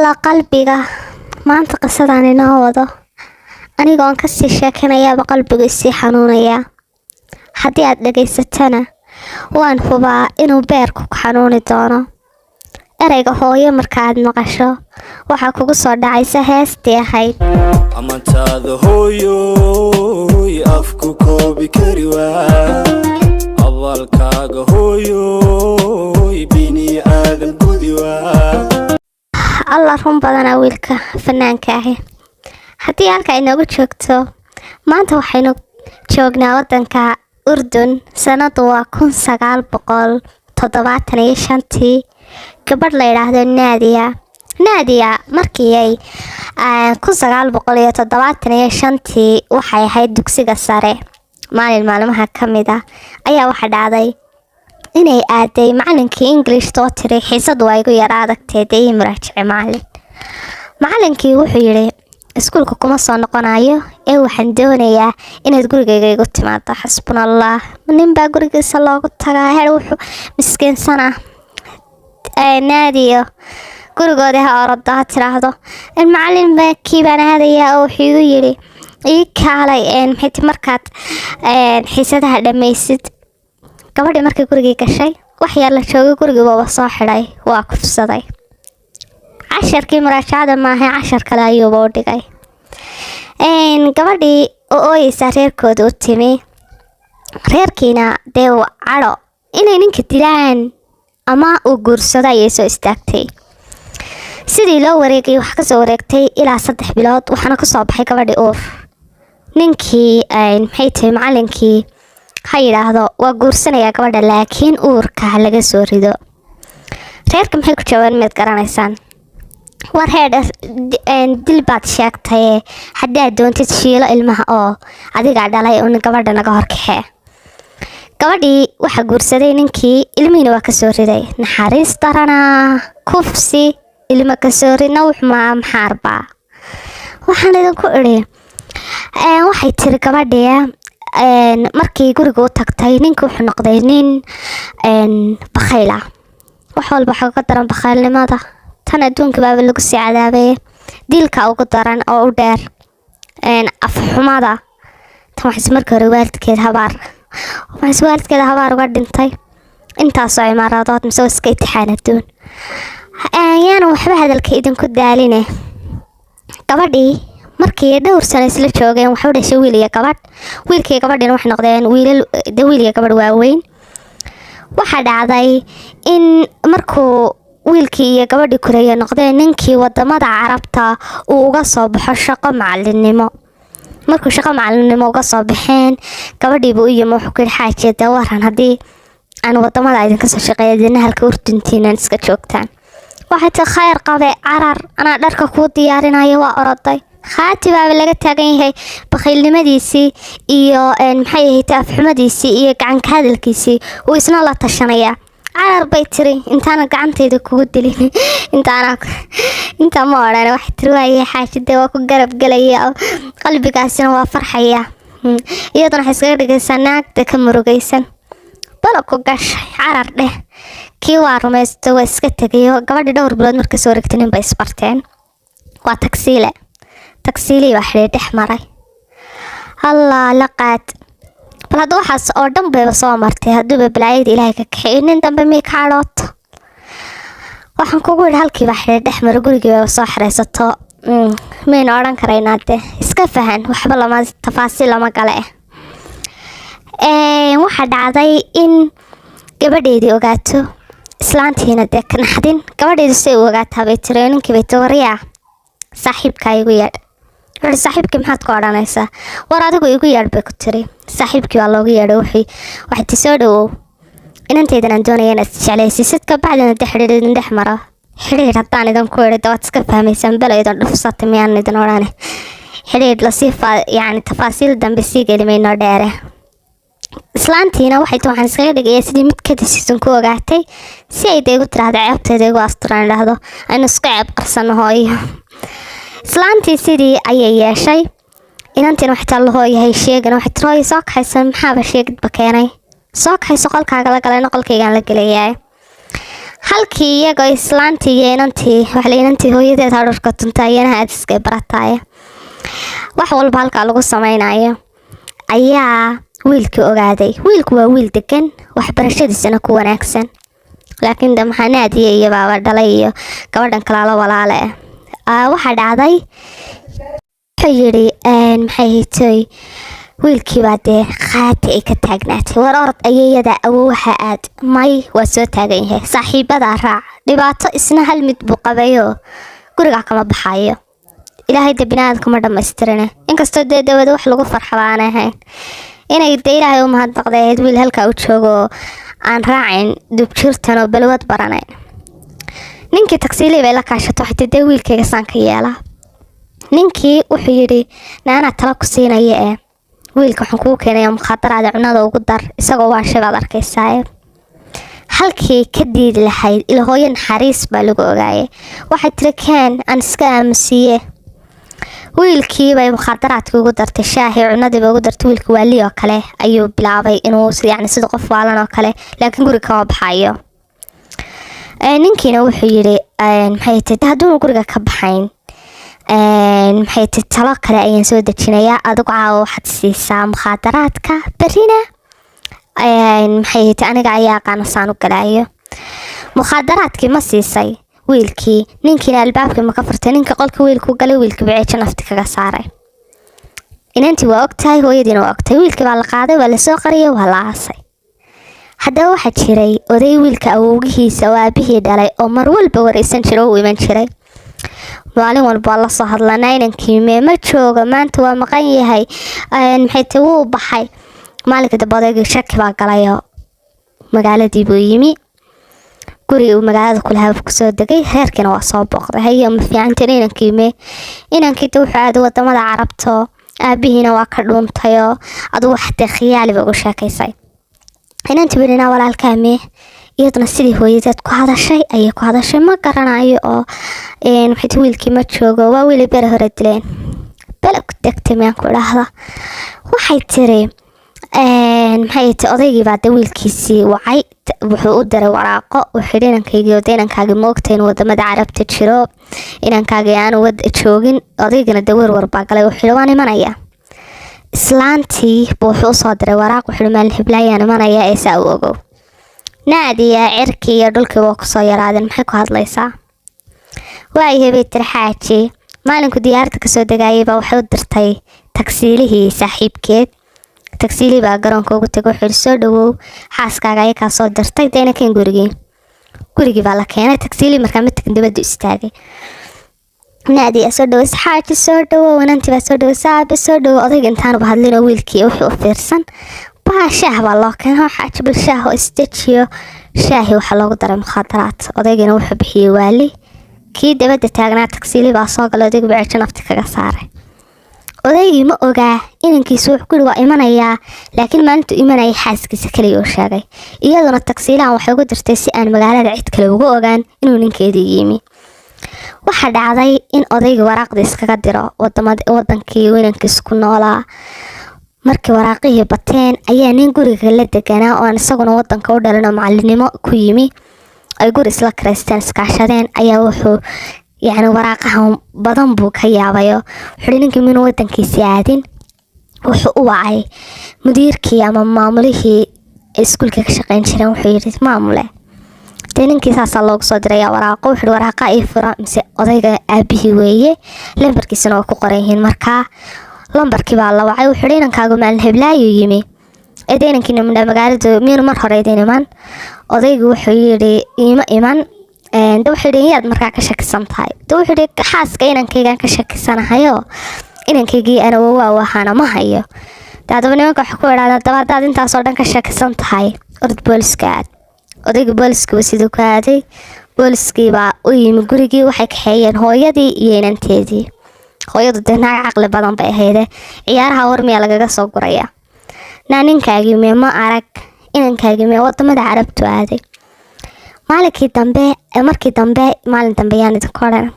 La qalbiga maanta qisadan inoo wado, anigoon kasii sheekanayaaba qalbigu isii xanuunayaa. Haddii aad dhegaysatana, waan hubaa inuu beerku ku xanuuni doono. Ereyga hooyo markaaad maqasho, waxaa kugu soo dhacaysa heestii ahayd: Amantaada hooyoy afku koobi kari waa, abaalkaaga hooyoy bini aadan gudi waa. Alla, run badanaa wiilka fanaanka ahi. Haddii halka inoogu joogto, maanta waxaynu joognaa wadanka Urdun. Sanadu waa 1975-tii. Gabadh la yidhaahdo Naadiya. Naadiya markii ay 1975-tii waxay ahayd dugsiga sare, maalin maalmaha ka mid ah ayaa waxaa dhacday inay aaday macalinkii Englishta oo tiri: "Xiisadu waa igu yara adagtee, dee ii muraajice, macalin." Macalinkii wuxuu yidhi: "Iskuulka kuma soo noqonayo ee waxaan doonayaa inaad gurigayga igu timaado." Xasbuna Allah, ninbaa gurigiisa loogu tagaa? Her wuxuu miskiinsana Naadiyo gurigoodii ha orado, ha tiraahdo: "Macalin kii baan aadayaa oo wuxuu igu yidhi ii kaalay maxay markaad xiisadaha dhammaysid." Gabadhii markay gurigii gashay, wax yar la joogay, gurigiibaba soo xidhay, waa kufsaday. Casharkii muraajacada maahay, cashar kale ayuuba u dhigay. Gabadhii oo ooyeysaa reerkooda u timi. Reerkiina dee cadho inay ninka dilaan ama uu guursado ayay soo istaagtay. Sidii loo wareegay, waxaa kasoo wareegtay ilaa 3 bilood, waxaana kasoo baxay gabadhii uur. Ninkii, maxay tahay, macalinkii ha yidhaahdo waa guursanayaa gabadha, laakiin uurka ha laga soo rido. Reerka maxay ku jawaabeen, miyaad garanaysaan? "War heedh, dil baad sheegtaye, haddaad doontid shiilo ilmaha oo adigaa dhalay un, gabadha naga horkaxee." Gabadhii waxaa guursaday ninkii, ilmihiina waa kasoo riday. Naxariis daranaa! Kufsi, ilmo kasoo ridna, wuxumaa maxaarbaa? Waxaan idinku idhi, waxay tiri gabadhii markii guriga u tagtay, ninka wuxuu noqday nin bakhayl ah. Wax walba waxaa uga daran bakhaylnimada. Tan adduunka baaba lagu sii cadaabaya, dilka ugu daran oo u dheer afxumada. Tan waxays markii hore waalidkeed habaar, waxays waalidkeeda habaar uga dhintay intaasoo cimaaradood, mise iska itixaan adduun. Yaana waxba hadalka idinku daaline, gabadhii markii dhowr sano isla joogeen, waxa u dhashay wiil iyo gabadh. Wiilkii gabadhiina waxay noqdeen wiilal de, wiil iyo gabadh waaweyn. Waxaa dhacday in markuu wiilkii iyo gabadhii koreeye noqdeen, ninkii wadamada Carabta uu uga soo baxo shaqo macalinimo. Markuu shaqo macalinimo uga soo baxeen, gabadhiibu u yimi, wuxuu ku yidhi: "Xaajiya, dee waran haddii aan wadamada idinka soo shaqeeya, idina halka Urduntiinan iska joogtaan?" Waxay tii: "Khayr qabe, carar, anaa dharka kuu diyaarinaya." Waa oroday. Khaati baaba laga taagan yahay bakhaylnimadiisii iyo, maxay ahayd, afxumadiisii iyo gacanka hadalkiisii uu isna la tashanayaa. "Carar," bay tiri, "intaana gacantayda kugu dilin." Intaana intaa ma odhan, waxay tiri: "Waaye xaajide, waa ku garab gelaya, qalbigaasina waa farxaya." Iyaduna waxay iskaga dhigaysaa naagta ka murugaysan bala ku gashay. "Carar" dheh. Kii waa rumaysto, waa iska tegayo. Gabadhii dhowr bilood markay soo wareegtay, nin bay isbarteen. Waa tagsiile. Tagsiilihii baa xidhiir dhex maray. Allah la qaad. Bal hadda waxaas oo dhan bayba soo martay, hadduuba balaayada Ilaahay ka kaxeeyo, nin dambe miyay ka cadhooto? Waxaan kugu yidhi, halkiiba xidhiir dhex maro, gurigii bayba soo xiraysato. Maynu odhan karaynaa dee iska fahan, waxba lama tafaasiil lama gale. Waxaa dhacday in gabadheedii ogaato, islaantiina dee ka naxdin. Gabadheedu say u ogaataa bay tiri, ninkii bay tiri: "Waryaa, saaxiibkaa igu yeedh." Wuxuu: "Saaxiibkii maxaad ku odhanaysaa?" "War adigu igu yeedh," bay ku tiri. Saaxiibkii waa loogu yeedhay. Waxay ti: "Soo dhawow, inantaydan aan doonaya inaad jeclaysiisid, kabacdina de xidhiir idin dhex maro." Xidhiir haddaan idinku idhi, de waad iska fahmaysaan. Belo idin dhufsata miyaan idin odhane? Xidhiir lasii yacni tafaasiil dambe sii geli mayno dheere. Islaantiina waxay ti: "Waxaan iskaga dhigaya sidii mid kadisiisan ku ogaatay, si ay de igu tiraahdo ceebteeda igu asturaan, idhaahdo aynu isku ceeb qarsano, hooyo." Islaantii sidii ayay yeeshay. Inantiina waxay taa hooyahay sheegan. Waxay tiri: "Hooyo, soo kaxaysan, maxaaba sheegidba keenay? Soo kaxayso, qolkaaga la galayna, qolkaygaan la gelayaa." Halkii iyagoo islaantii iyo inantii, waxla inantii hooyadeed hadhurka tunta, iyanaha aadiskay barataaye, wax walba halkaa lagu sameynayo, ayaa wiilkii ogaaday. Wiilku waa wiil degan, waxbarashadiisana ku wanaagsan, laakiin de maxaa, Naadiya iyo baaba dhalay iyo gabadhan kalaala walaale ah. Waxaa dhacday, wuxuu yidhi, maxay hitoy, wiilkiibaa dee khaati ay ka taagnaatay. War orod ayeeyada, awowaha aad, may, waa soo taagan yahay, saaxiibadaa raac, dhibaato. Isna hal mid buu qabayoo gurigaa kama baxayo. Ilaahay de binaadamka ma dhammaystirine, inkastoo dee dawada wax lagu farxaba aanay ahayn inay dee Ilaahay u mahadnaqday ahayd wiil halkaa u joogo aan raacin dubjirtan oo balwad baranayn. Ninkii tagsiilii bay la kaashato, waxay tii, dee wiilkayga saan ka yeelaa? Ninkii wuxuu yidhi, naanaa tala ku siinaya ee wiilka waxaan kugu keenaya mukhaadaraada, cunada ugu dar, isagoo waa shay baad arkaysaaye. Halkii ka diidi lahayd, ila hooyo naxariis baa lagu ogaayay, waxay tiri, keen aan iska aamusiiye. Wiilkii bay mukhaadaraadkii ugu dartay, shaahii cunadiiba ugu dartay. Wiilkii waali oo kale ayuu bilaabay inuu yacni sida qof waalan oo kale, laakiin guriga kama baxayo. Ninkiina wuxuu yidhi, maxay tahay, hadduuna guriga ka baxayn, maxay tahay, talo kale ayaan soo dejinayaa. Adigu caawa waxaad siisaa mukhaadaraadka, berrina, maxay tahay, aniga ayaa aqaana saan u galaayo. Mukhaadaraadkii ma siisay wiilkii? Ninkiina albaabkii ma ka furtay? Ninka qolkii wiilkuu galay, wiilkii baceejo nafti kaga saaray. Inantii waa ogtahay, hooyadiina waa ogtahay. Wiilkii baa la qaaday, waa lasoo qariyay, waa la aasay. Haddaba waxaa jiray oday wiilka awowgihiisa oo aabihii dhalay oo mar walba wareysan jiray oo u iman jiray. Maalin walba waa lasoo hadlanaa, inankii mee? Ma jooga maanta, waa maqan yahay, maxay tahay, wuu baxay. Maalinka dambe odaygii shaki baa galayoo magaaladii buu yimi. Gurigii uu magaalada ku lahaa kusoo degay, reerkiina waa soo booqday. Haye, ma fiicantan? Inankii mee? Inankii de wuxuu aaday wadamada Carabto, aabihiina waa ka dhuuntayoo adugu xatee khiyaali ba ugu sheekaysay. Inantii wilinaa, walaalkaa mee? Iyaduna sidii hooyadeed ku hadashay ayay ku hadashay, ma garanayo oo maxay tahay, wiilkii ma joogo, waa wiili bere hore dileen, bele ku degtay miyaan ku idhaahda. Waxay tiri, maxay tahay, odaygii baa de wiilkiisii wacay, wuxuu u diray waraaqo. Wuxuu yidhi, inankaygii de inankaagii ma ogtahay in wadamada Carabta jiro, inankaagii aanu wad joogin? Odaygina de werwer baa galay. Wuxuu yidhi, waan imanaya. Islaantii buu wuxuu usoo diray waraaq, wuxuu yidhi, maalin heblaayaan imanaya ee saa u ogow. Naadiya cirkii iyo dhulkii waa kusoo yaraadeen, maxay ku hadlaysaa? Waayahay, bay tiri xaaji. Maalinku diyaaradda kasoo degayay baa waxay u dirtay tagsiilihii saaxiibkeed. Tagsiilihii baa garoonka ugu tegay, wuxuu yidhi, soo dhawow, xaaskaaga ayakaa soo dirtay, deena keen gurigii. Gurigii baa la keenay. Tagsiilihii markaa mid tagin dibaddu istaagay. Naadiya soo dhaweys, xaaji soo dhawow, inantii baa soo dhaweys, aabe soo dhawow. Odayga intaanuba hadlinoo wiilkii wuxuu u fiirsan baa shaah baa loo keenay. Xaaji, bal shaah oo isdejiyo. Shaahi waxaa loogu daray mukhaadaraad. Odaygina wuxuu bixiyey waali. Kii dabadda taagnaa tagsiili baa soo galay, odaygu baceejo nafti kaga saaray. Odaygii ma ogaa inankiisu wuxuu kuri waa imanayaa, laakiin maalintuu imanayay xaaskiisa kaliya uu sheegay. Iyaduna tagsiilahan waxay ugu dirtay si aan magaalada cid kale ugu ogaan inuu ninkeedii yimi. Waxaa dhacday in odaygii waraaqdii iskaga diro wadankii uu inankiisu ku noolaa. Markii waraaqihii bateen ayaa nin guriga la deganaa oo aan isaguna wadanka u dhalin oo macalinimo ku yimi, ay guri isla karaysteen, iskaashadeen, ayaa wuxuu yacni waraaqahan badan buu ka yaabayo. Wuxuu ninkii minuu wadankiisii aadin. Wuxuu u wacay mudiirkii ama maamulihii iskuulka ka shaqeyn jireen. Wuxuu yidhi, maamule, dee ninkii saasaa loogu soo dirayaa waraaqo. Wuxuu yidhi, waraaqa ii fura mise odayga aabihii weeye, lambarkiisana waa ku qoran yihiin. Markaa lambarkii baa la wacay. Wuxuu yidhi, inankaagu maalin heblaayu yimi, eede inankiina midha magaaladu miyanu mar hore idin iman? Odaygu wuxuu yidhi, iima iman. De wuxuu yidhi, yaad markaa ka shakisan tahay? De wuxuu yidhi, xaaska inankaygaan ka shakisanahayo, inankaygii ana wawaa ahaana ma hayo. De haddaba nimanka waxay ku idhahdeen, haddaba haddaad intaasoo dhan ka shakisan tahay, orod booliska aad. Odayga booliskiiba siduu ku aaday. Booliskii baa u yimi gurigii, waxay kaxeeyeen hooyadii iyo inanteedii. Hooyadu dee naag caqli badan bay ahayde, ciyaaraha war miyaa lagaga soo guraya? Naa ninkaagii mee? Ma arag. Inankaagii mee? Wadamada Carabtu aaday. Maalinkii dambe, markii dambe, maalin dambe yaan idinku odhan,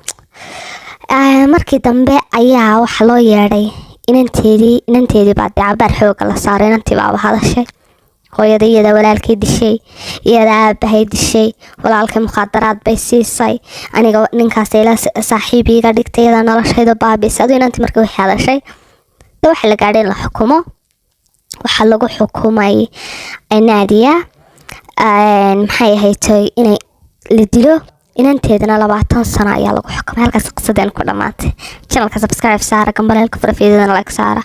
markii dambe ayaa waxa loo yeedhay inanteedii. Inanteedii baa dee cabaar xooga la saaray. Inantii baaba hadashay. Hooyada iyada walaalkay dishay, iyada aabahay dishay, walaalkay mukhaadaraad bay siisay, aniga ninkaas ila saaxiib iiga dhigtay, iyada noloshayda baabiisay. Aduu inantii markii waxay hadashay de waxa la gaadhay in la xukumo. Waxaa lagu xukumay Naadiya, maxay ahayd, inay la dilo. Inanteedana 20 sano ayaa lagu xukumay. Halkaas qisadeen ku dhamaatay. Channelka subscribe saara, gambaleelka fura, fiidadana like saara.